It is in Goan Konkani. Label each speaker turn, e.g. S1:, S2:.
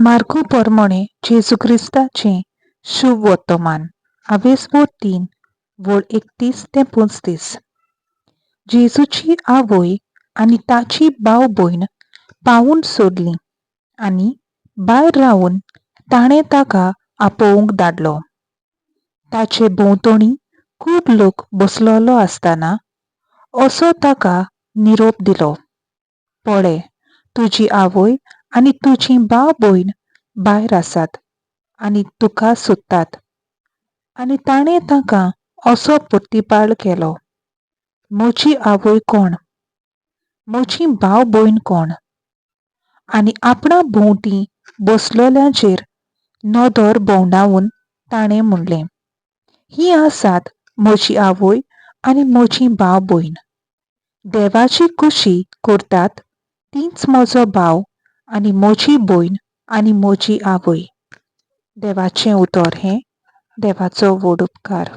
S1: मार्कू पोरमोणे जेजू क्रिस्ताचें शुभ वर्तमान आवेसवो 3 वळ 31 ते 35. जेजूची आवय आनी ताची भाव भयण पावून सोदली आनी भायर रावन ताणें ताका आपोवंक धाडलो. ताचे भोंवतणी खूब लोक बसलेलो आसतना असो ताका निरोप दिलो, पळय, तुजी आवय आनी तुजी भाव भयण भायर आसात आनी तुका सोदतात. आनी ताणें तांकां असो प्रतिपाळ केलो, म्हजी आवय कोण, म्हजी भाव भयण कोण? आनी आपणा भोंवती बसलेल्यांचेर नदर भोंवडावन ताणें म्हणलें, हीं आसात म्हजी आवय आनी म्हजी भाव भयण. देवाची खुशी करतात तींच म्हजो भाव आनी म्हजी भयण आनी म्हजी आवय. देवाचें उतर हें देवाचो व्हड उपकार.